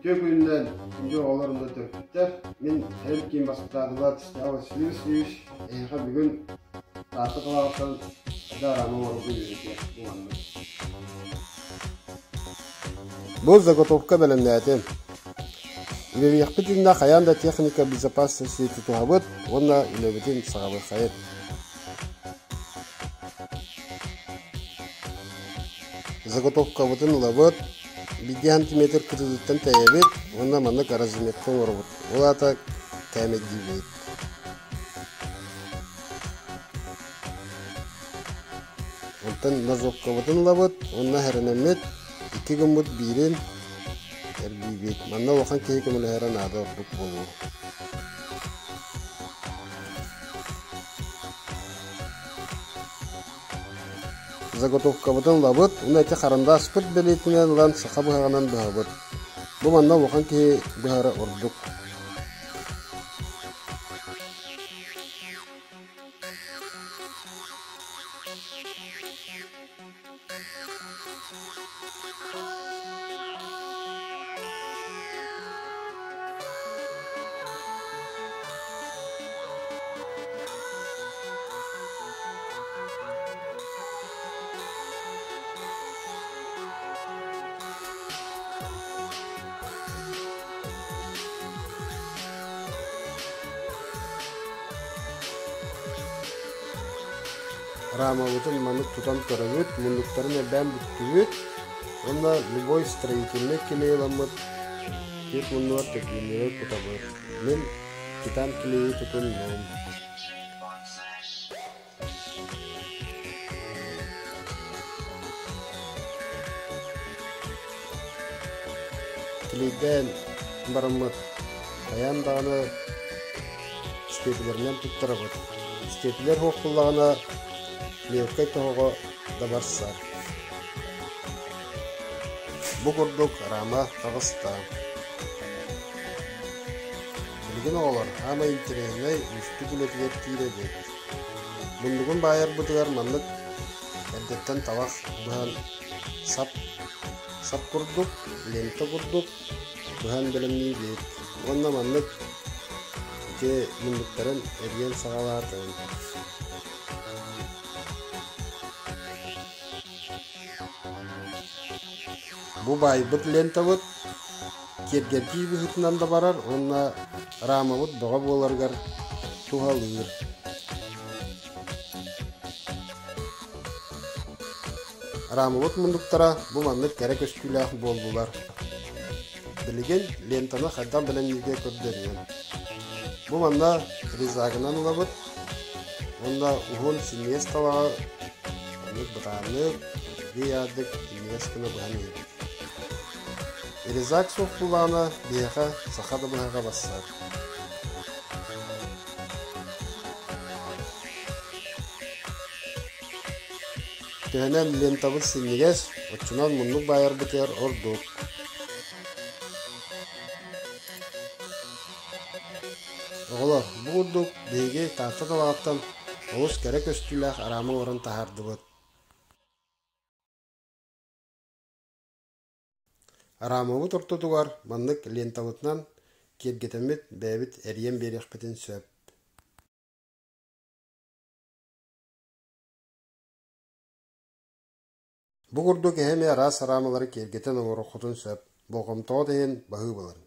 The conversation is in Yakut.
Үтүө күнүнэн, күндү оҕолор уонна төрөппүттэр! Мин Эл киин бастаатыла Степан Васильевич Васильевич эһиэхэ бүгүн Таатта талаҕыттан хайдах араама оҥорорго үөрэтиэ бу маннык. Бу заготовка бэлэмнээтим. Үлэлиэхпит иннинэ хайаан да техника безопасности тутуһабыт уонна үлэбитин саҕалыаххайын. Заготовкабытын ылабыт, биирдии сантиметр кытыытыттан тэйэбит уонна маннык разметка оҥоробут. Ол аата кээмэйдиибит. Онтон ножовкабытын ылабыт уонна хэрэнэммит икки гыммыт биирин эрбиибит. Манна улахан киһи көмөлөһөрө наада ордук буолуо. Заготовкабытын ылабыт уонна ити харандааспыт бэлиэтинэн ылан саха быһаҕынан быһабыт. Бу манна улахан киһи быһара ордук. Рамабытын маннык тутан көрөбүт, муннуктарын элбээн бүттүбүт уонна любой строительнай клей ыламмыт түөрт муннугар төрдүннэри кутабыт. Мин титан клейи тутуннум. Клейдээн бараммыт хайаан даҕаны степлеринэн туттарабыт. Степлер суох буоллаҕына мелкай тоһоҕо да барсар. Бу курдук рама таҕыста. Билигин оҕолор саамай интэриэһинэй уустук үлэтигэр киирэбит. Муннугун баайарбытыгар маннык эрдэттэн талах быһан сап сап курдук, лента курдук быһан бэлэмниибит уонна маннык ити муннуктарын эрийэн саҕалаатым. Бу баайбыт лентабыт киэргэтии быһыытынан да барар уонна рамабыт бөҕө буоларыгар туһалыыр. Рамабыт муннуктара бу маннык кэрэ көстүүлээх буоллулар. Билигин лентаны хайдах бэлэмнииргэ көрдөрүөм. Бу манна резагынан ылабыт уонна уһун синньигэс талаҕы оннук бытааннык, биир синньигэс гына быһан иһэбит. Резак суох буоллаҕына биһиэхэ саха да быһаҕа барсар. Төһөнөн лентабыт синньигэс, оччонон муннук баайарбытыгар ордук. Оҕолор, бу курдук биһиги Таатта талаҕыттан олус кэрэ көстүүлээх араама оҥорон таһаардыбыт. Араамабыт ортотугар маннык лентабытынан киэргэтэммит бэйэбит эрийэн биэриэхпитин сөп. Бу курдук эһэ эмиэ араас араамалары киэргэтэн оҥоруоххутун сөп, болҕомтоҕут иһин баһыыбаларын.